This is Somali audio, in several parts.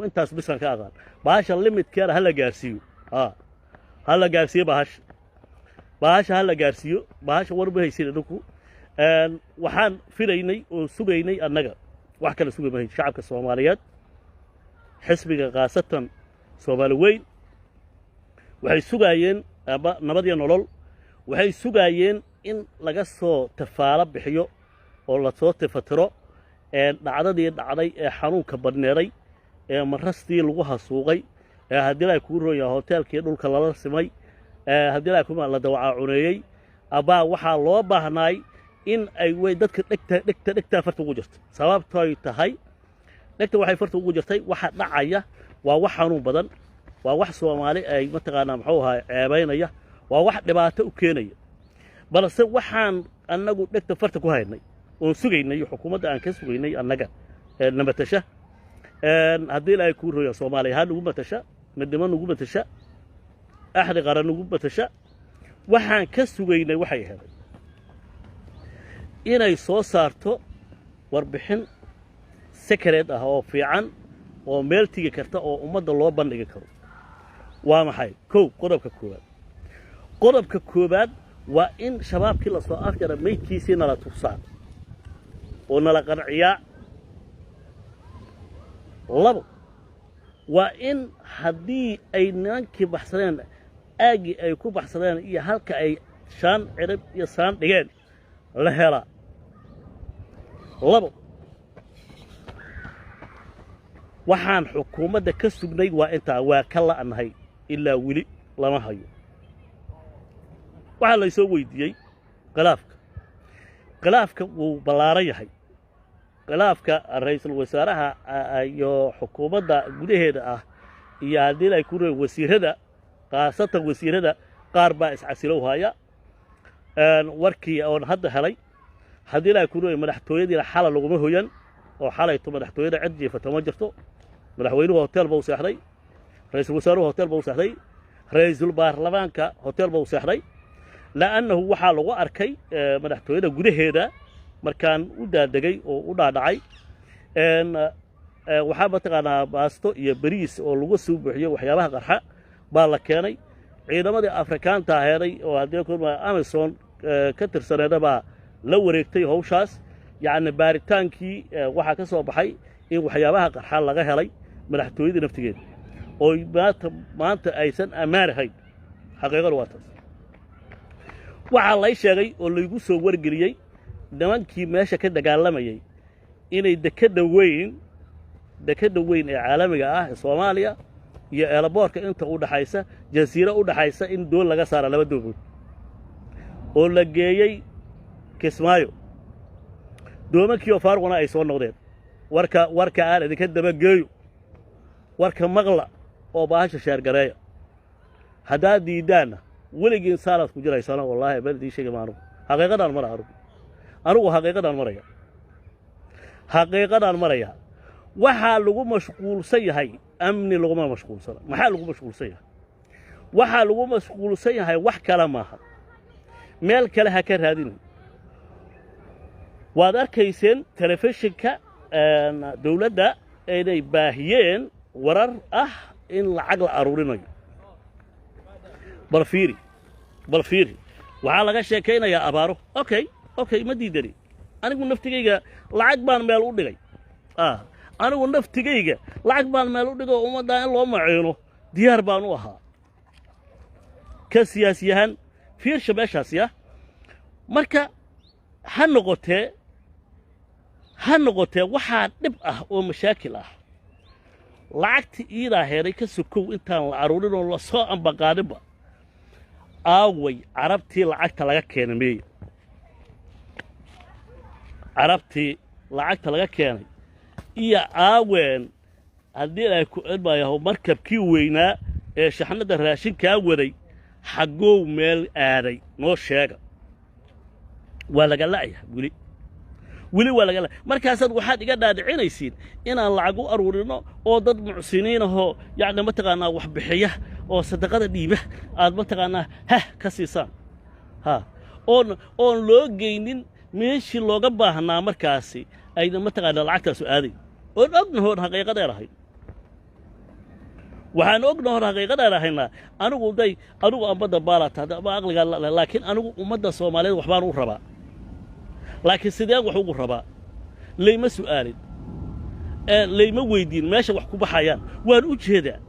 Intaas bisaan ka aqaan. Bahasha limitkeeda ha la gaarsiiyo, ha la gaarsiiyo bahasha, bahasha ha la gaarsiiyo bahasha. War ma haysin idinku. Waxaan filaynay oo sugaynay annaga, wax kale sugi mahayn. Shacabka Soomaaliyeed, xisbiga khaasatan Soomaali weyn, waxay sugaayeen aba Nabad iyo Nolol, waxay sugaayeen in laga soo tafaalo bixiyo oo lasoo tifatiro dhacdadii dhacday ee xanuunka badneeday, ee marastii lagu hasuuqay, ee haddii ay kuu roon yahay hoteelkii dhulka lala simay, ee haddii ay kuma la dawacaa cuneeyey. Abbaa waxaa loo baahnaay in ay way dadka dhegta dhegta dhegtaa farta ugu jirto. Sababtoy tahay dhegta waxay farta ugu jirtay, waxa dhacaya waa wax xanuun badan, waa wax Soomaali ay mataqaanaa muxuu ahaa ceebaynaya, waa wax dhibaato u keenaya. Balse waxaan annagu dhegta farta ku haynay oon sugaynay, xukuumadda aan ka sugaynay annaga na matasha, haddii Ilaahay kuu roya Soomaaliya ha nagu matasha, Midnimo nagu matasha, Axdi Qaran nagu matasha, waxaan ka sugaynay waxay ahayd inay soo saarto warbixin sekareed ah oo fiican oo meel tigi karta oo ummadda loo bandhigi karo. Waa maxay? Kow, qodobka koowaad, qodobka koowaad waa in Shabaabkii lasoo afjara maydkiisii nala tusaa oo nala qanciyaa. Labo, waa in haddii ay nimankii baxsadeen, aaggii ay ku baxsadeen iyo halka ay shaan cirib iyo saan dhigeen la helaa. Labo, waxaan xukuumadda ka sugnay waa intaa, waa ka la'nahay, ilaa weli lama hayo. Waxaa laysoo weydiiyey khilaafka. Khilaafka wuu ballaaran yahay. Khilaafka ra'iisul wasaaraha iyo xukuumadda gudaheeda ah iyo haddii ay ku reeb wasiirada, khaasatan wasiirada qaar baa iscasilow haya, warkii oon hadda helay. Haddii ay ku reeb madaxtooyadiina xala laguma hoyan oo xalayto madaxtooyada cid jiifata ma jirto. Madaxweynuhu hotel buu seexday, ra'iisul wasaaruhu hotel buu seexday, ra'iisul baarlamaanka hotel buu seexday, la'annahu waxaa lagu arkay madaxtooyada gudaheeda markaan u daadegay oo u dhaadhacay, waxaa mataqaanaa baasto iyo bariis oo lagu soo buuxiyey waxyaabaha qarxa baa la keenay. Ciidamadii Afrikaanta aheeday oo haddii kulma Amazon ka tirsaneeda baa la wareegtay hawshaas. Yacni baaritaankii waxaa ka soo baxay in waxyaabaha qarxa laga helay madaxtooyadii naftigeeda oo maanta aysan ammaan ahayn. Xaqiiqadu waa taas. Waxaa lay sheegay oo laygu soo wargeliyey nimankii meesha ka dagaalamayay inay dekedda weyn, dekedda weyn ee caalamiga ah ee Soomaaliya iyo eelaboorka inta u dhaxaysa, jasiiro u dhaxaysa, in doon laga saara, laba doomood oo la geeyey Kismaayo, doomankiioo faaruqna ay soo noqdeen. Warka aan idinka dabageeyo, warka maqla oo baahasha sheergareeya. Haddaad diiddaanna weligiin saalaad ku jiraysana. Wallaahi bal idiin sheegi ma, anugu xaqiiqadaan mara, anugu xaqiiqadaan maraya, xaqiiqadaan maraya. Waxaa lagu mashquulsan yahay amni laguma mashquulsana. Maxaa lagu mashquulsan yahay? Waxaa lagu mashquulsan yahay wax kale maaha, meel kale ha ka raadinin. Waad arkayseen telefishinka dawladda inay baahiyeen warar ah in lacag la aruurinayo. Bal fiiri, bal fiiri, waxaa laga sheekaynayaa abaaro. Okay, ma diidani. Anigu naftigayga lacag baan meel u dhigay, anigu naftigayga lacag baan meel u dhigay oo ummaddaa in loo maciino diyaar baan u ahaa ka siyaasiyahaan. Fiirsha meeshaasi ah. Marka ha noqotee, ha noqotee, waxaa dhib ah oo mashaakil ah lacagtii iidaa heeray ka sokow intaan la aruurin oo lasoo ambaqaadinba, aaway Carabtii lacagta laga keenay? Meeya Carabtii lacagta laga keenay iyo aaween haddii ay ku edmayaho markabkii weynaa ee shaxnadda raashinkaa waday xaggoow meel aaday? Noo sheega. Waa laga la'yahay weli, weli waa laga la. Markaasaad waxaad iga dhaadhicinaysiin inaan lacag u aruurino oo dad mucsiniinahoo yacni mataqaanaa wax bixiya oo sadaqada dhiiba aad mataqaanaa hah ka siisaan, ha oon loo geynin meeshii looga baahnaa. Markaasi ayna mataqaanaa lacagtaasu aaday oon ognahoon xaqiiqadeen ahayn. Waxaan ognaho xaqiiqadaan ahaynaa. Anigu day, anigu amba dambaalaata ama aqligaa, laakiin anigu ummadda Soomaaliyeed waxbaan u rabaa. Laakiin sideen wax ugu rabaa? Layma su'aalin, layma weydiin meesha wax ku baxayaan. Waan u jeedaa,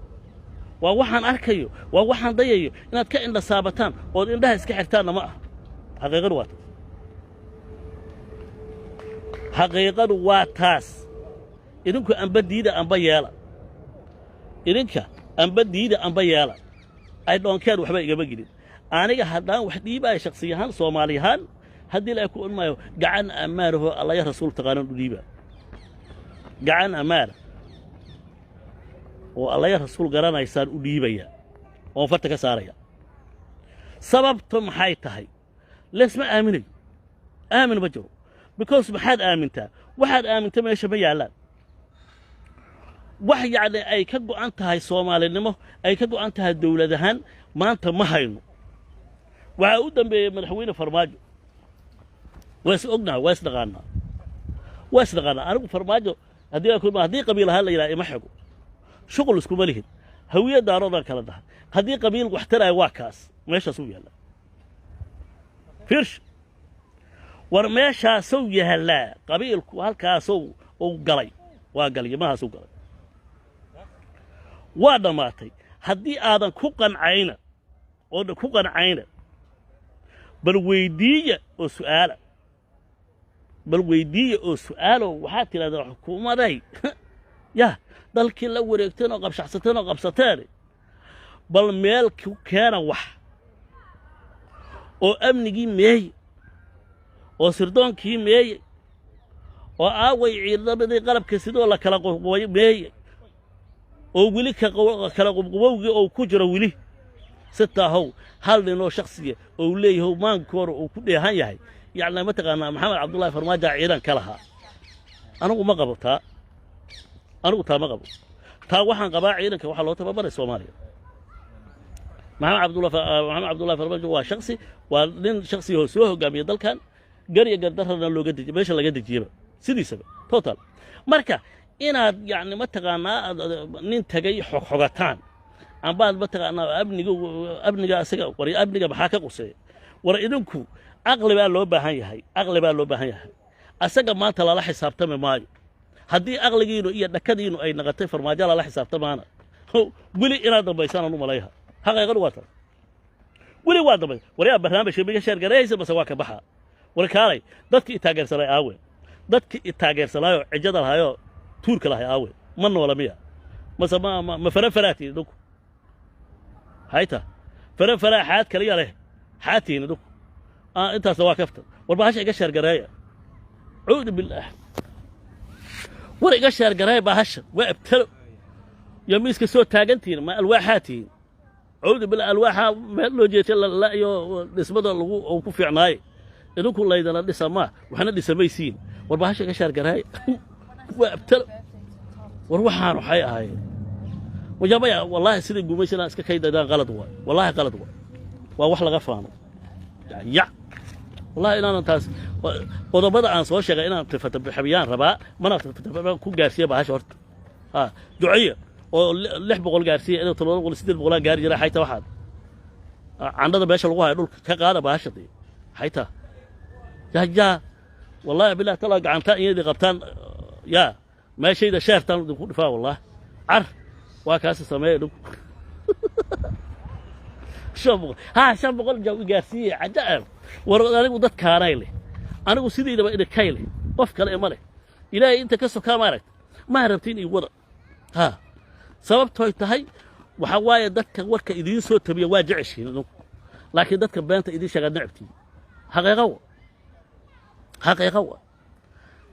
waa waxaan arkayo, waa waxaan dayayo. Inaad ka indha saabataan ood indhaha iska xirtaanna ma aha. Xaqiiqadu waa taas, xaqiiqadu waa taas. Idinku amba diida amba yeela, idinka amba diida amba yeela, ay dhoonkeen waxba igama gelin. Aniga haddaan wax dhiibaayo, shaksiy ahaan, Soomaali ahaan, haddii la ku odhan maayo, gacan ammaanahoo Allaya Rasuul taqaanan u dhiiba. Gacan ammaana oo Allaya Rasuul garanaysaan u dhiibaya oon farta ka saaraya. Sababto maxay tahay? Leesma aaminayo, aamin ma jiro, because maxaad aamintaa? Waxaad aaminta meesha ma yaallaan. Wax yacni ay ka go'an tahay Soomaalinimo, ay ka go'an tahay dawlad ahaan, maanta ma hayno. Waxaa u dambeeyey Madaxweyne Farmaajo. Waa is ognaha, waa isdhaqaanaa, waa isdhaqaanaa. Anigu Farmaajo haddii haddii qabiil ahaan la yidhaha, ima xigo, shuqul iskuma lihin. Hawiye, Daaroodaan kala dhahay. Haddii qabiil wax taraayo, waa kaas meeshaasuu yaallaa. Fiirsh, war meeshaasuu yaallaa qabiilku, halkaasuu uu galay, waa galay, mahaasuu galay, waa dhammaatay. Haddii aadan ku qancayna oodan ku qancayna, bal weydiiya oo su'aala, bal weydiiya oo su'aalo. Waxaad tidhahdaa, xukuumaday yah dalkii la wareegteen oo qabshaxsateen oo qabsateen, bal meel ku keena wax oo amnigii meeye, oo sirdoonkii meeye, oo aaway ciidamadii qalabka sidoo la kala qubqubay meeye, oo weli kala qubqubowgii oo ku jiro weli sitaahow hal ninoo shaksiga oo leeyahow maankoora uu ku dheehan yahay. Yacni mataqaanaa Maxamed Cabdullaahi Farmaajo ciidan ka lahaa. Anigu ma qabo taa, anigu taa ma qabo. Taa waxaan qabaa, ciidanka waxaa loo tababaray Soomaaliya. Maxamed Cabdullahi Farmaajo waa shaksi, waa nin shaksiga soo hogaamiya dalkan, gar iyo gardarrana looga dejiy, meesha laga dejiyaba sidiisaba total. Marka inaad yacni mataqaanaa nin tagay xogxogataan ambaad mataqaanaa amniga asaga, war amniga maxaa ka quseeya? War idinku caqli baa loo baahan yahay, caqli baa loo baahan yahay. Asaga maanta lala xisaabtami maayo. Haddii aqligiinu iyo dhakadiinu ay naqatay Farmaajo lala xisaabtamaana, weli inaad dambaysaan u malayha. Xaqiiqadu waa taas, weli waa dambay. Waryaa, barnaamijka miga sheergarayaysa mase waa ka baxa? War kaalay, dadkii i taageersanay aawe? Dadkii i taageersanaayo, cijada lahayoo tuurka lahay aawe? Ma noola miya mase ma fara faraatiin idinku? Hayta fara faraa xaad kaliya leh xaadtiin idinku. Intaasna waa kaftan. War bahasha iga sheergareeya, cuudu billaah. War iga sheergareeya bahasha, waa abtalo iyo miiska soo taagantihiin, ma alwaaxaa tihiin? Cuudu billah, alwaaxaa meel loo jeetay la iyo dhismada lagu uu ku fiicnaaye. Idinku laydana dhisa maa, waxna dhisamaysiin. War bahasha iga sheergareeya, waa abtalo. War waxaan waxay ahaayeen wajabaya. Wallaahi sidai gumaysi inaan iska kaydadaan qalad waay, wallaahi qalad waay, waa wax laga faano. Ya wallahi inaanan taas qodobada aan soo sheegay inaan tifataxabiyaan rabaa, mana ku gaarsiiya bahasha horta. Ha duceya oo 600 gaarsiiya, inuu 700, 800 gaari jira. Xayta waxaad candhada meesha lagu hayo dhulka ka qaada bahasha dee. Xayta ya ya, wallahi billahi tala gacanta inay qabtaan ya meeshayda sheertaan idinku dhifaa. Wallahi car waa kaasi sameeya idinku. 500, ha, 500 jaw gaarsiiye. Cajaa'ib. War anigu dadkaanay leh, anigu sidiidaba idinkay leh, qof kale ima leh. Ilaahay inta ka sokaa maaragta ma rabtiin ii wada. Ha sababtooy tahay waxaa waaye, dadka warka idiin soo tabiya waa jeceshiin idinku, laakiin dadka beenta idiin sheegaa necabtiin. Xaqiiqa wa, xaqiiqa wa.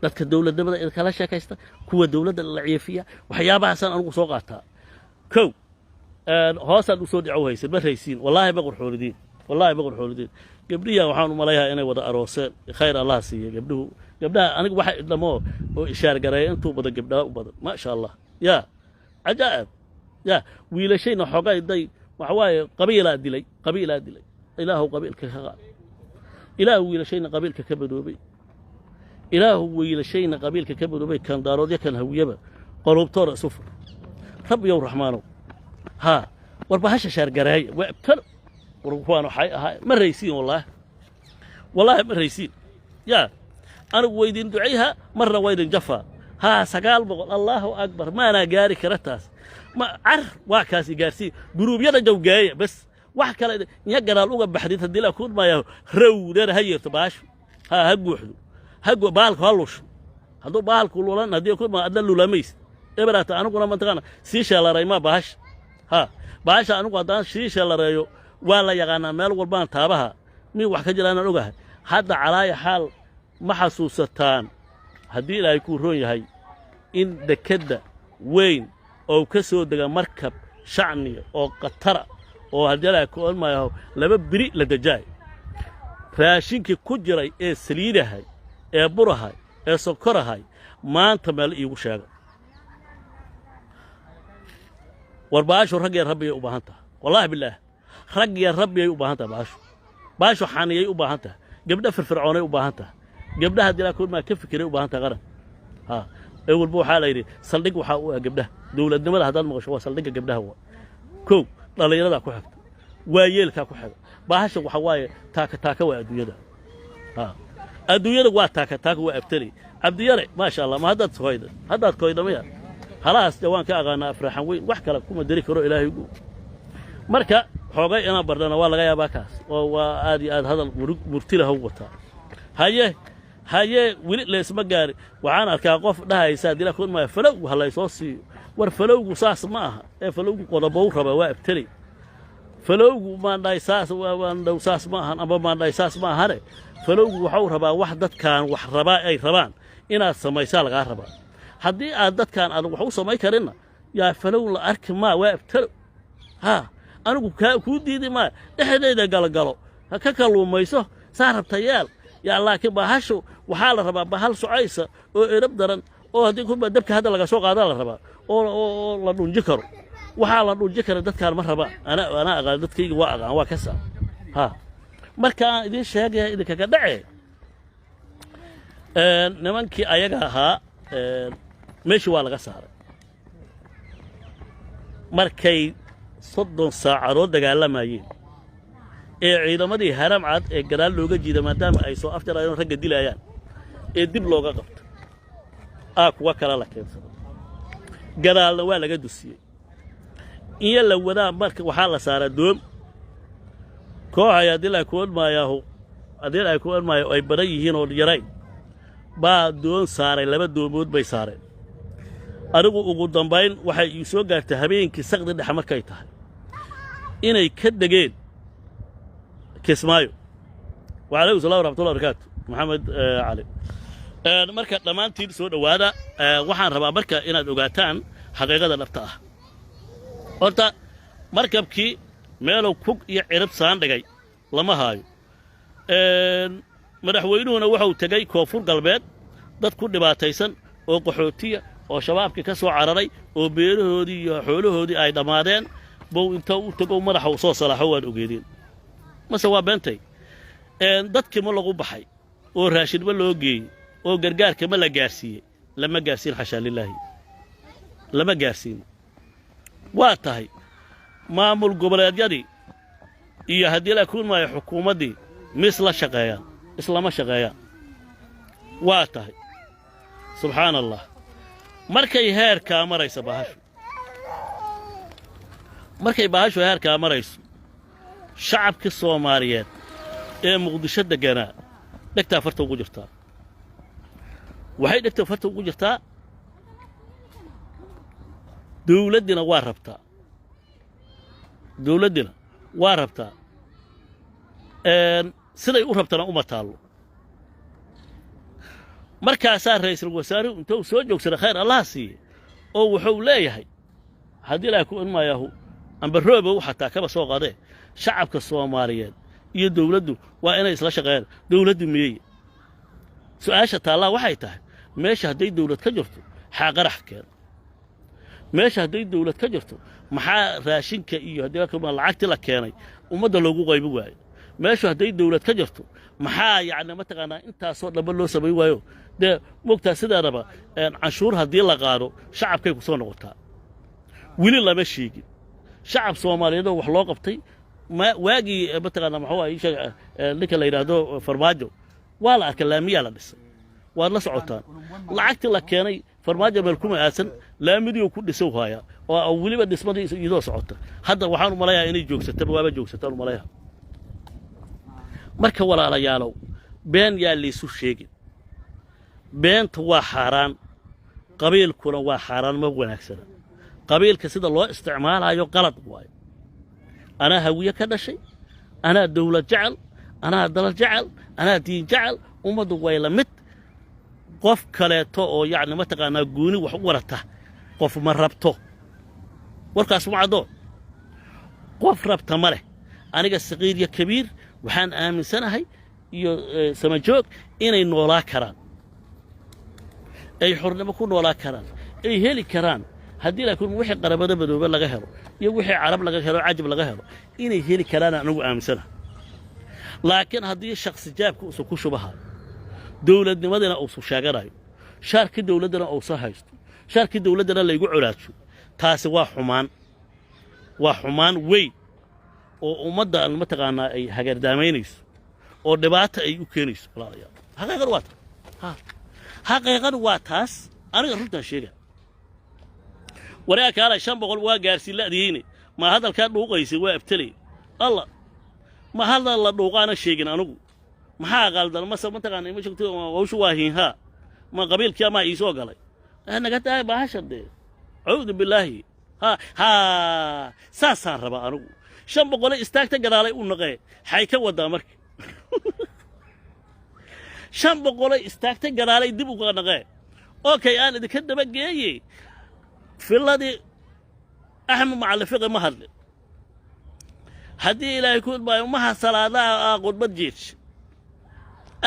Dadka dowladnimada idinkala sheekaysta, kuwa dowladda la ciifiya, waxyaabahaasaan anigu soo qaataa. Kow hoosaan usoo dhicow haysan ma raysiin. Wallaahi ma qurxoonidiin, wallaahi ma qurxoonidiin. Gabdhiyan waxaan u malayahaa inay wada arooseen, khayr Allah siiye gabdhuhu. Gabdhaha aniga waxa idhamoo oo ishaar gareeya intuu badan gabdhaha u badan, maasha Allah, ya cajaa'ib. Ya wiilashayna xogay day, waxa waaye qabiilaa dilay, qabiilaa dilay. Ilaahu qabiilka ka qaad, Ilaahu wiilashayna qabiilka ka badoobay, Ilaahu wiilashayna qabiilka ka badoobay. Kan Daaroodyo, kan Hawiyaba, qoluubtoora isu fur, Rabbiyow Raxmaanow. Haa, war bahasha share gareeya. Waa ibtalo. War kuwaan waxay ahaa ma raysiin, wallaahi, wallaahi ma raysiin. Yaa anigu waydin ducayha, marna waydin jafaa. Haa, 900, Allaahu akbar, maanaa gaari kara taas. Ma car waa kaasi gaarsii guruubyada jawgeeya bes. Wax kale inya gadaal uga baxdid haddii la kuudmaya rowdana ha yeerto baashu. Ha guuxdo, ha baalku ha lusho. Hadduu baalku lulan, haddii kuudmaya adna lulamaysid eberaata. Aniguna mataqaana sii sheelaray ma bahasha. Ha, bahasha anigu haddaan sii sheelareeyo waa la yaqaanaa meel walbaan taabaha mi wax ka jiraanaan ogahay. Hadda calaaya xaal ma xasuusataan, haddii Ilaahay kuu roon yahay, in dekedda weyn oo ka soo dega markab shacniya oo khatara oo haddii Ilaahay ku odmayaho 2 beri la dajaay, raashinkii ku jiray ee saliidahay ee burahay ee sokorahay, maanta meel iigu sheega? War baashu rag iyo rabbiyay u baahan tahay. Wallaahi bilaah, rag iyo rabbiyay u baahan tahay baashu. Baashu xaniyay u baahan tahay, gabdho firfircoonay u baahan tahay, gabdhaha dilaa kulmaa ka fikiray u baahan tahay qaran. Ha, ee walba waxaa la yidhi saldhig waxaa u ah gabdhaha dowladnimada. Haddaad maqasho waa saldhigga gabdhaha. Waa kow, dhallinyaradaa ku xigta, waayeelkaa ku xiga. Bahasha waxa waaye taaka taaka waa adduunyada. Ha, adduunyada waa taaka taaka, waa abtali. Cabdiyare, maasha Allah, ma haddaad koyda, haddaad koyda maya halahaas jawaan ka aqaanaa afraxan weyn. Wax kale kuma dari karo. Ilaahay gu marka xoogay inaan bardhana waa laga yaabaa kaas oo waa aad iyo aad hadal murug murti lahu wataa. Haye haye, weli laysma gaari. Waxaan arkaa qof dhahaysa haddii la kulmaya falow ha laysoo siiyo. War falowgu saas ma aha ee falowgu qodobow raba. Waa abteley falowgu. Maandhaay saas maandhow saas ma ahan, amba maandhaay saas ma ahane. Falowgu waxau rabaa wax dadkaan wax rabaa ay rabaan inaad samaysaa lagaa rabaa. Haddii aad dadkaan aadan wax u samayn karinna, yaa falow la arki maa. Waa abtalo. Haa, anigu kaa kuu diidi maa, dhexdayda galgalo, ha ka kalluumayso, saa rabta yeel yaa. Laakiin bahashu waxaa la rabaa bahal socaysa oo erab daran oo haddii kuba dabka hadda laga soo qaadaa la rabaa oo la dhunji karo. Waxaa la dhunji kara dadkaan ma rabaa. Anaa aqaan dadkayga, waa aqaan, waa kasa. Ha, marka aan idiin sheegaya idinkaga dhace, nimankii ayaga ahaa meeshii waa laga saaray markay 30 saacadood dagaalamayeen ee ciidamadii Haramcad ee gadaal looga jiida, maadaama ay soo afjarayeen ragga dilayaan ee dib looga qabto aa kuwa kale la keensaday, gadaalna waa laga dusiyey iyo la wadaa. Marka waxaa la saaraa doom kooxay haddii la ku odmaayaahu, haddii ay ku odmaayo ay badan yihiin oo yarayn baa doon saaray. Laba doomood bay saareen. Anigu ugu dambayn waxay ii soo gaartay habeenkii saqdi dhexe markay tahay inay ka degeen Kismaayo. Wacalaykum salam waraxmatullah barakaatu, Maxamed Cali. Marka dhammaantiin soo dhowaada. Waxaan rabaa marka inaad ogaataan xaqiiqada dhabta ah. Horta markabkii meelow kug iyo cirib saan dhigay lama haayo. Madaxweynuhuna wuxuu tegey Koonfur Galbeed, dad ku dhibaataysan oo qaxootiya oo Shabaabkii ka soo cararay oo beerahoodii iyo xoolahoodii ay dhammaadeen bow inta u tago madaxa u soo salaaxo. Waad ogeedeen mase waa beentay? Dadkii ma lagu baxay oo raashinma loo geeyey oo gargaarka ma la gaarsiiyey? Lama gaarsiin, xashaa lilaahi, lama gaarsiin. Waa tahay maamul goboleedyadii iyo haddii la kulmaayo xukuumaddii mis la shaqeeyaan, islama shaqeeyaan. Waa tahay, subxaana Allah, markay heerkaa marayso bahashu, markay bahashu heerkaa marayso, shacabkii Soomaaliyeed ee Muqdisho degganaa dhegtaa farta ugu jirtaa. Waxay dhegta farta ugu jirtaa, dawladdina waa rabtaa, dawladdina waa rabtaa. Siday u rabtana uma taallo. Markaasaa ra'iisul wasaaruhu intuu soo joogsaday, khayr Allaha siiye, oo wuxuu leeyahay haddii Ilaahay ku ilmaayahu amba roobow xataa kaba soo qadee, shacabka Soomaaliyeed iyo dawladdu waa inay isla shaqeeyaan. Dawladdu miyeeye? Su'aasha taallaa waxay tahay, meesha hadday dawlad ka jirto xaa qarax keena? Meesha hadday dawlad ka jirto maxaa raashinka iyo haddii lacagtii la keenay ummadda loogu qaybi waayo? Meeshu hadday dawlad ka jirto maxaa yacni mataqaanaa intaasoo dhanba loo samayn waayo? Dee mogtaa sideedaba canshuur haddii la qaado shacabkay ku soo noqotaa. Weli lama sheegin. Shacab Soomaaliyeed oo wax loo qabtay ma waagii mataqaanaa muxuu ahay sheeg ninka la yidhaahdo Farmaajo waa la arkay, laamiyaa la dhisay, waad la socotaan. Lacagtii la keenay Farmaajo meel kuma aadsan, laamidii ku dhisow haayaa oo weliba dhismadii iyadoo socota. Hadda waxaan u malayaa inay joogsataba, waaba joogsataan u malayaa. Marka walaalayaalow, been yaa laysu sheegin. Beenta waa xaaraan, qabiilkuna waa xaaraan, ma wanaagsana. Qabiilka sida loo isticmaalayo qalad waayo. Anaa Hawiye ka dhashay, anaa dawlad jecel, anaa dalal jecel, anaa diin jecel, ummaddu way la mid. Qof kaleeto oo yacni mataqaanaa gooni wax u warata qof ma rabto. Warkaas ma caddo, qof rabta ma leh. Aniga saqiir iyo kabiir waxaan aaminsanahay iyo samajoog inay noolaa karaan, ay xornimo ku noolaa karaan, ay heli karaan haddii laakiin wixii Qaramada Madoobe laga helo iyo wixii Carab laga helo, Cajab laga helo, inay heli karaan anigu aaminsanahay. Laakiin haddii shaksi jaabka uusan ku shubahayo, dowladnimadina uusan sheeganayo, shaarkii dowladdana uusan haysto, shaarkii dowladdana laygu colaajo, taasi waa xumaan, waa xumaan weyn oo ummadda mataqaanaa ay hagardaamaynayso oo dhibaato ay u keenayso. Walaalayaal, xaqiiqadu waa taas. Ha, xaqiiqadu waa taas. Aniga runtaan sheega. Waraa kaala 500 waa gaarsiin la'dihiine, ma hadalkaa dhuuqaysay waa abtelay alla, ma hadal la dhuuqaana sheegin anigu. Maxaa qaldan? Mase mataqaana ima sheegto hawshu waa hiinhaa, ma qabiilkii amaa iisoo galay? Naga daaya bahasha dee, acuudu billaahi. Ha ha, saasaan rabaa anigu. 500 istaagta gadaalay u naqee, xay ka wadaa marka? 500 istaagta gadaalay dib uga naqee. Okay, aan idinka dabageeye. Filladii Axmed Macallin Fiqi ma hadlin. Haddii Ilaahay ku idmaayo, maha salaadaha aa khudbad jeedsha,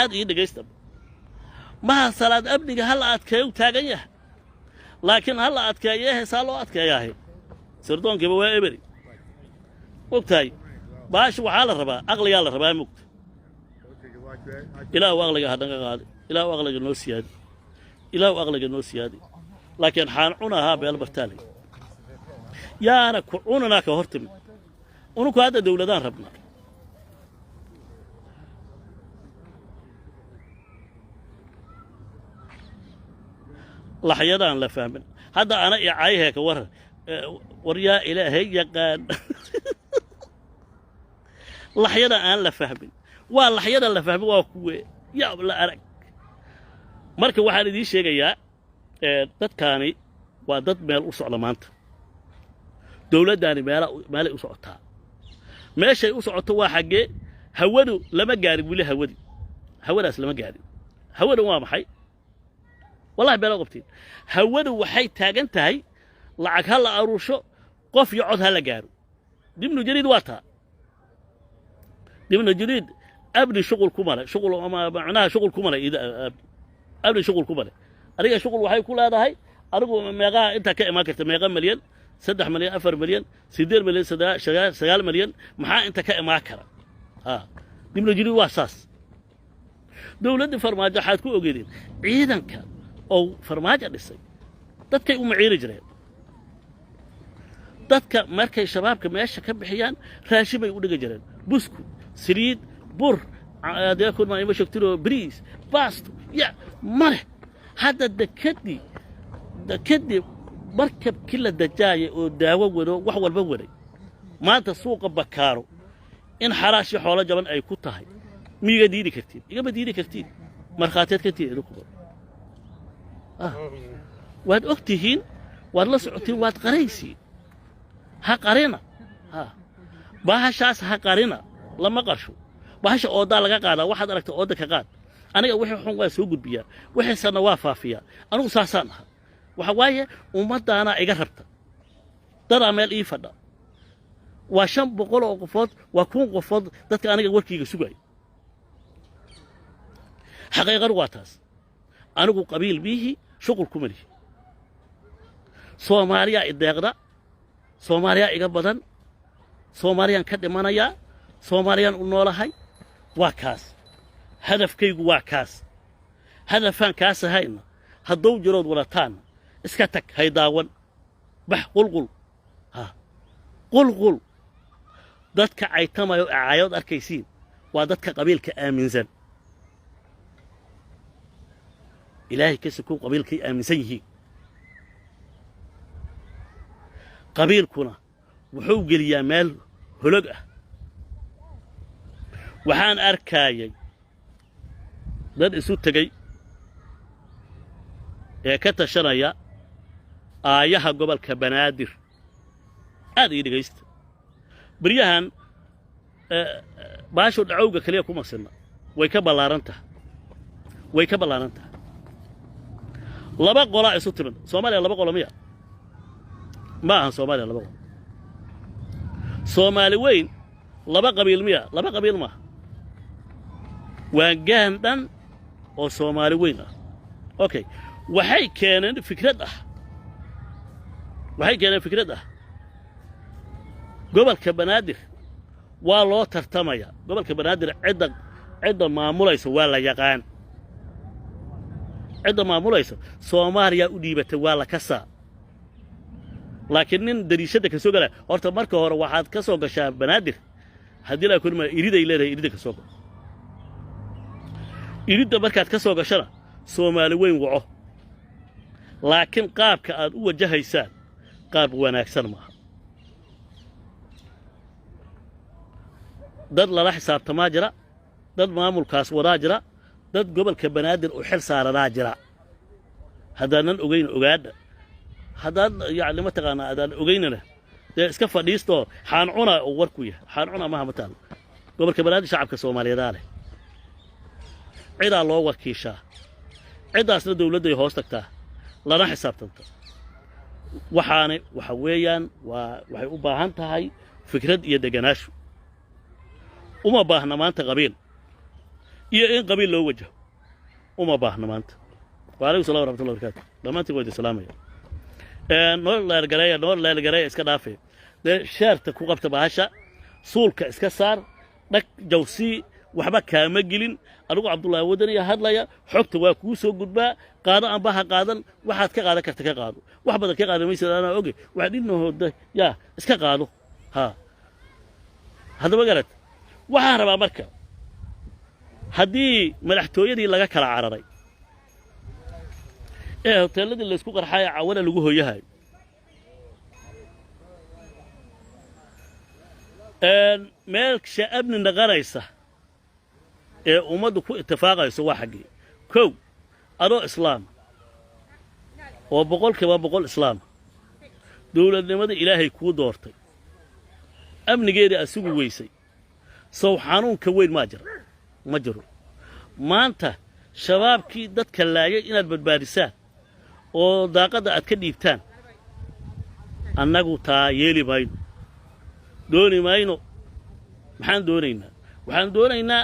aad ii dhegaysta. Maha Salaad amniga ha la adkeeyo taagan yahay, laakiin ha la adkeeyehe, saa loo adkeeyaahe? Sirdoonkiiba waa eberi, mogtahay. Baasha waxaa la rabaa aqligaa la rabaa, mogta. Ilaahu aqliga ha naga qaadi, Ilaahu aqliga noo siyaadi, Ilaahu aqliga noo siyaadi. Laakiin xaan cunahaa beel bartaalay, yaana ku cunanaa ka hor timid. Ununku hadda dawladaan rabnaa. Laxyadaan la fahmin hadda ana iyo cayhee ka waran. War yaa Ilaahay yaqaan, laxyada aan la fahmin waa laxyada la fahmin waa kuwe yaab la arag. Marka waxaan idiin sheegayaa, dadkaani waa dad meel u socda maanta. Dawladdaani meela meelay u socotaa, meeshay u socoto waa xaggee? Hawadu lama gaarin weli, hawadii hawadaas lama gaarin. Hawadan waa maxay? Wallahi beela qabtiin. Hawadu waxay taagan tahay lacag ha la aruusho, qof iyo cod ha la gaaro. Dibnu jariid waa taa, dibnu jariid abni shuqul ku male, shuqul macnaha shuqul ku male, abni shuqul ku male. Adiga shuqul waxay ku leedahay adigu meeqaha intaa ka imaan karta? Meeqa milyan? 3 milyan, 4 milyan, 8 milyan, 9 milyan, maxaa inta ka imaan kara? Ha, dibnu jariid waa saas. Dowladdii Farmaajo waxaad ku ogeedeen ciidanka oo Farmaajo dhisay dadkay u maciiri jireen. Dadka markay Shabaabka meesha ka bixiyaan raashin bay u dhigi jireen, buskud, saliid, bur, dee kun ma ima sheegtinoo, bariis, baasto ya ma leh. Hadda dekadii markabkii la dajaayay oo daawo wado, wax walba waday, maanta suuqa Bakaaro in xaraashii xoolo jaban ay ku tahay miiga diidi kartiin? Igama diidi kartiin, markhaatiyaad ka tihiin idinku. Waad og tihiin, waad la socotiin, waad qaraysiin. Ha qarina, ha bahashaas ha qarina, lama qarsho bahasha. Oodaa laga qaadaa, waxaad aragta ooda ka qaad. Aniga wixii xun waa soo gudbiyaa, wixiisanna waa faafiyaa. Anigu saasaan ahaa. Waxa waaye ummaddaanaa iga rabta, dadaa meel ii fadha, waa 500 oo qofood, waa 1000 qofood dadka aniga warkiiga sugaya. Xaqiiqadu waa taas. Anigu qabiil miihi, shuqul kuma lihi. Soomaaliyaa ideeqda, Soomaaliyaa iga badan, Soomaaliyaan ka dhimanayaa, Soomaaliyaan u noolahay. Waa kaas hadafkaygu, waa kaas. Hadafaan kaas ahayna hadduu jirood wadataanna iska tag, haydaawan, bax, qulqul. Ha. Qulqul dadka caytamayo caayood arkaysiin waa dadka qabiilka aaminsan. Ilaahay ka sokow qabiilkay aaminsan yihiin. Qabiilkuna wuxuu geliyaa meel holog ah. Waxaan arkaayay dad isu tegey ee ka tashanaya aayaha gobolka Banaadir. Aad ii dhegaysta. Beryahan baashu dhacowga keliya kuma sinna, way ka ballaaran tahay, way ka ballaaran tahay. Laba qolaa isu timid. Soomaaliya laba qolo miya? Ma ahan Soomaaliya laba qolo. Soomaali weyn laba qabiil miya? Laba qabiil maaha, waa gaan dhan oo Soomaali weyn ah. Okay, waxay keeneen fikrad ah, waxay keeneen fikrad ah gobolka Banaadir waa loo tartamaya. Gobolka Banaadir cidda maamulaysa waa la yaqaan. Cidda maamulaysa Soomaaliya u dhiibatay, waa la kasaa. Laakiin nin dariishadda ka soo galaya, horta marka hore waxaad ka soo gashaa Banaadir, haddii laa kulma iriday leedahay, irida ka soo gal. Iridda markaad ka soo gashana Soomaali weyn waco. Laakiin qaabka aad u wajahaysaan qaab wanaagsan maaha. Dad lala xisaabtamaa jira, dad maamulkaas wadaa jira, dad gobolka Banaadir u xil saaranaa jira. Haddaanan ogayn ogaadha, haddaad yacni mataqaanaa haddaan ogaynana dee iska fadhiistoo xaan cunaa oo warku yahay xaan cunaa maha. Mataalo gobolka Banaadir shacabka Soomaaliyeedaa leh, cidaa loo wakiishaa, ciddaasna dawladday hoos tagtaa lana xisaabtanta. Waxaana waxa weeyaan waa waxay u baahan tahay fikrad iyo deganaashu. Uma baahna maanta qabiil iyo in qabiil loo wajaho, uma baahna maanta. Waalaykum salam waraxmatullah barakaatu. Dhammaantiin waa idin salaamaya. Noo leergareeya, noo leergareeya, iska dhaafaya dee sheerta ku qabta bahasha, suulka iska saar, dhag jawsii, waxba kaama gelin. Anigu Cabdullaahi Wadaniya hadlaya, xogta waa kuu soo gudbaa. Qaado amba ha qaadan, waxaad ka qaadan karta ka qaado. Wax badan ka qaadan maysid, anaa oge. Wax dhinahooda yaa iska qaado. Ha haddaba garad, waxaan rabaa marka haddii madaxtooyadii laga kala cararay ee hoteelladii laysku qarxayo cawana lagu hoyahayo, meelsha amni naqanaysa ee ummaddu ku itifaaqayso waa xaggee? Kow, adoo islaama oo 100% islaama, dawladnimada Ilaahay kuu doortay, amnigeedii asigu weysay, sow xanuunka weyn maa jira? Ma jiro. Maanta shabaabkii dadka laayay inaad badbaadisaan oo daaqadda aad ka dhiibtaan, annagu taa yeeli mayno, dooni mayno. Maxaan doonaynaa? Waxaan doonaynaa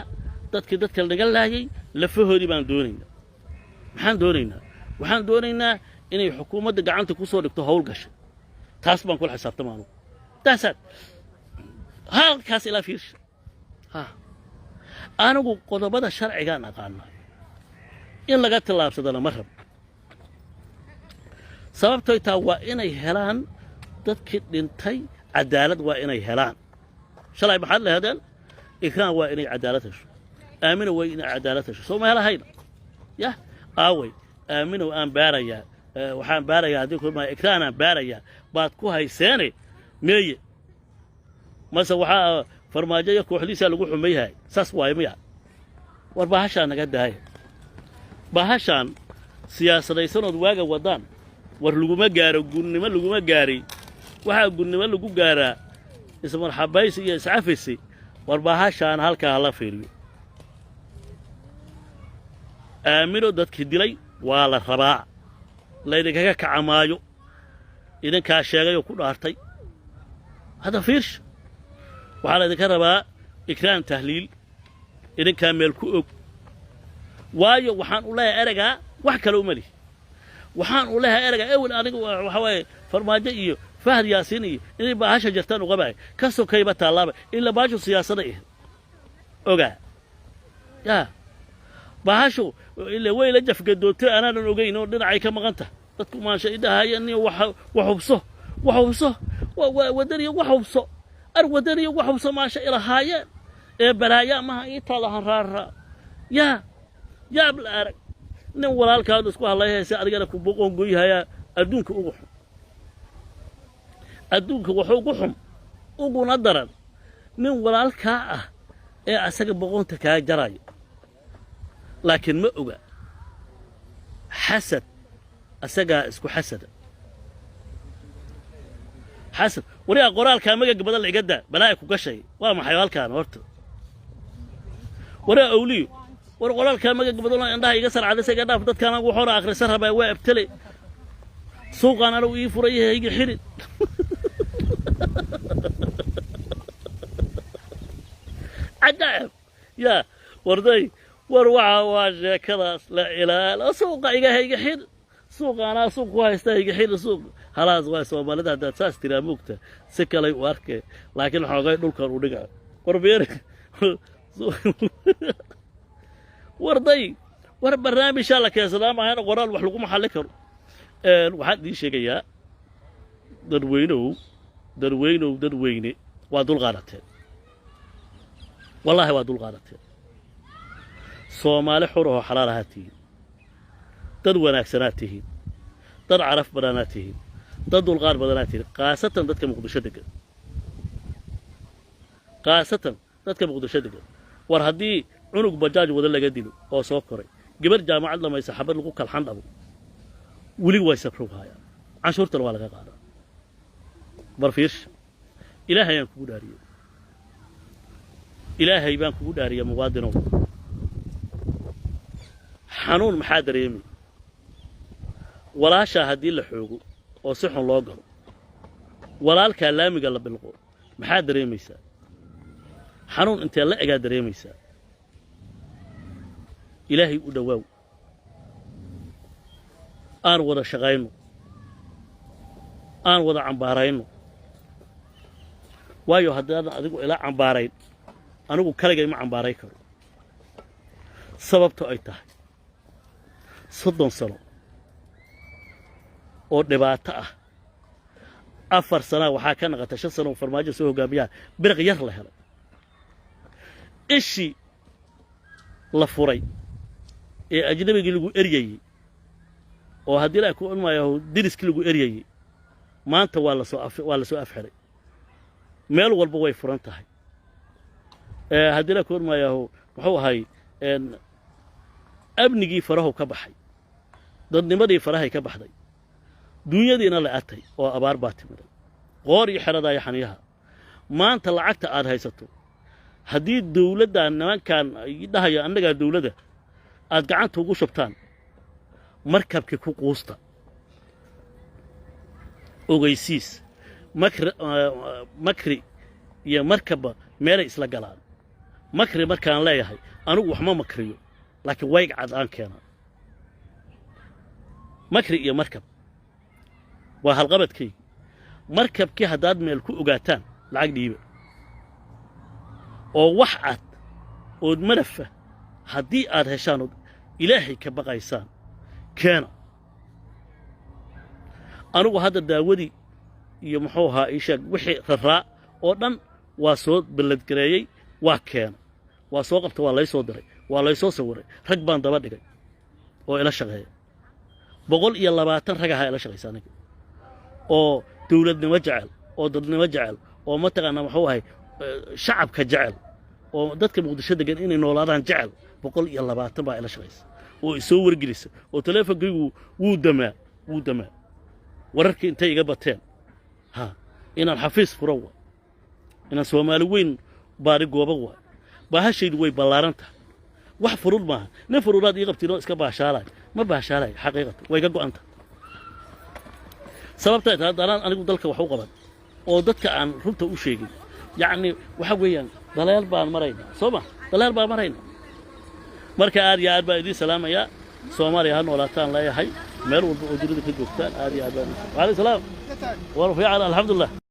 dadkii dadka naga laayay lafahoodii baan doonaynaa. Maxaan doonaynaa? Waxaan doonaynaa inay xukuumadda gacanta ku soo dhigto hawl gashay. Taas baan kula xisaabtama anugu. Taasaad halkaas ilaa fiirsha. Ha anigu qodobada sharcigaan aqaanaa, in laga tallaabsadana ma rabo. Sababtoy taa waa inay helaan dadkii dhintay cadaalad, waa inay helaan. Shalay maxaad lehdeen? Ikraan waa inay cadaalad hesho, Aamina waa inay cadaalad hesho. Soo ma helahayna? Yah, aaway Aaminow? Aan baarayaa, waxaan baarayaa haddii kulmaa Ikraanaan baarayaa baad ku hayseene meeye? Mase waxaa Farmaajo iyo kooxdiisaa lagu xumayhay? Saas waaye miya? War bahashaan naga daaya, bahashaan siyaasadhaysanood waaga waddaan. War laguma gaaro gunnimo, laguma gaaray. Waxaa gunnimo lagu gaaraa ismarxabaysi iyo iscafisi. War bahashaan halkaa hala fiiriyo. Aamino dadkii dilay waa la rabaa, laydinkaga kaca maayo. Idinkaa sheegay oo ku dhaartay. Hadda fiirsha, waxaa laydinka rabaa Ikraan Tahliil, idinkaa meel ku og. Waayo waxaan u leeyahay ereygaa, wax kale uma lihi. Waxaan u leeyahay ereygaa ewel aniga waxaa waaye Farmaajo iyo Fahad Yaasiin iyo inay baahasha jartaan uqabaay ka sokayba taallaaba ilaa baashu siyaasaday ahayd. Ogaa yaa bahashu ila way la jafgadootay, anaanan ogayn oo dhinacay ka maqan tahay. Dadku maansha idhahaya nin wax wax hubso Wax hubso, wadaniyo wax hubso, ar wadaniyo wax hubso. Maasha ilahaayeen ee balaayaa maha ii taalahan raaraa. Yaa yaab la arag nin walaalkaadu isku hadlayhaysa, adigana ku boqoon goyhayaa. Adduunka ugu xun, adduunka wuxuu ugu xun uguna daran nin walaalkaa ah ee asaga boqoonta kaa jaraya, laakiin ma oga xasad, asagaa isku xasada, xasad. Warigaa qoraalkaa magaga badan la iga daa, balaaya ku gashay. Waa maxay halkaan horta? Warigaa awliyo, war qoraalkaa magaga badan oo indhaha iga sarcadaysa iga dhaaf. Dadkaan wuxuuna akhrisan rabaa. Waa abtale suuqaan anigu ii furay yahay, iga xirin. Cajaa'ib yaa warday. War waxa waa sheekadaas la ilaalo suuqa iga iga xir, suuqa anaa suuq ku haysta, iga xir suuq. Halaas waa Soomaalida. Haddaad saas tiraa moogta si kalay u arkay, laakiin xoogay dhulkan u dhigaa. War beer warday, war barnaamijaa la keensadaa maahana qoraal wax lagu maxalli karo. Waxaan idiin sheegayaa dadweynow, dadweynow, dadweyne, waa dulqaadateen, wallaahi waa dulqaadateen. Soomaali xurahoo xalaalahaa tihiin, dad wanaagsanaad tihiin, dad caraf badanaad tihiin, dad dulqaad badanaad tihiin, khaasatan dadka Muqdisho degan, khaasatan dadka Muqdisho degan. War haddii cunug bajaaj wada laga dilo oo soo koray, gabar jaamacad lamaysa xabad lagu kalxan dhabo, weli way sabrowhaayaan, canshuurtana waa laga qaadaa. Bar fiirsha, Ilaahay aan kugu dhaariyey, Ilaahay baan kugu dhaariyey, muwaadinow, xanuun maxaa dareemay walaashaa haddii la xoogo oo si xun loo galo, walaalkaa laamiga la bilqo, maxaa dareemaysaa? Xanuun intee la egaa dareemaysaa? Ilaahay u dhowaaw, aan wada shaqayno, aan wada cambaarayno. Waayo haddaadan adigu ila cambaarayn, anigu kaligay ma cambaaray karo. Sababto ay tahay 30 sano oo dhibaato ah, 4 sanaa waxaa ka naqata 5 sano oo Farmaajo soo hoggaamiyaa, biriq yar la helay, ishii la furay ee ajnabigii lagu eryayey oo haddii la ku ilmayaho deriskii lagu eryayey, maanta waa la soo afxiray, meel walba way furan tahay. Haddii la ku ilmayaho muxuu ahay, amnigii farahu ka baxay, dadnimadii farahay ka baxday, duunyadiina la atay oo abaar baa timiday, qoor iyo xeradaayo xaniyaha. Maanta lacagta aad haysato haddii dawladdan nimankan ay dhahaya annagaa dawladda aad gacanta ugu shubtaan, markabkii ku quusta. Ogeysiis, makri, makri iyo markabba meelay isla galaan. Makri markaan leeyahay, anigu wax ma makriyo, laakiin wayg cad aan keenaa. Makri iyo markab waa halqabadkaygi. Markabkii haddaad meel ku ogaataan, lacag dhiiba oo wax cad ood madafa haddii aad heshaan ood Ilaahay ka baqaysaan, keena. Anigu hadda daawadii iyo muxuu ahaa ii sheeg wixii raraa oo dhan waa soo balladgareeyey, waa keena, waa soo qabta, waa lay soo diray, waa laysoo sawiray. Rag baan daba dhigay oo ila shaqeeya, 120 rag ahaa ila shaqaysa aniga, oo dawladnimo jecel oo dadnimo jecel oo mataqaanaa muxuu ahay shacabka jecel oo dadka Muqdisho degan inay noolaadaan jecel. 120 baa ila shaqaysa oo isoo wargelisa oo teleefonkaygu wuu damaa, wuu damaa wararkii intay iga bateen. Ha inaan xafiis furo wa, inaan Soomaali weyn baari gooba waa, baahashaydu way ballaaran tahay. Wax furud maaha. Nin furudaad ii qabtiin oo iska baashaalay ma baashaalay, xaqiiqatan way ga go'anta. Sababta ay tahay haddaan anigu dalka wax u qaban oo dadka aan runta u sheegin, yacni waxa weeyaan daleel baan maraynaa, soo ma daleel baan maraynaa. Marka aad iyo aad baan idiin salaamayaa. Soomaaliya ha noolaataan leeyahay, meel walba oo dunida ka joogtaan. Aad iyo aad baan. Waalaikum salaam. War fiican, alxamdulilah.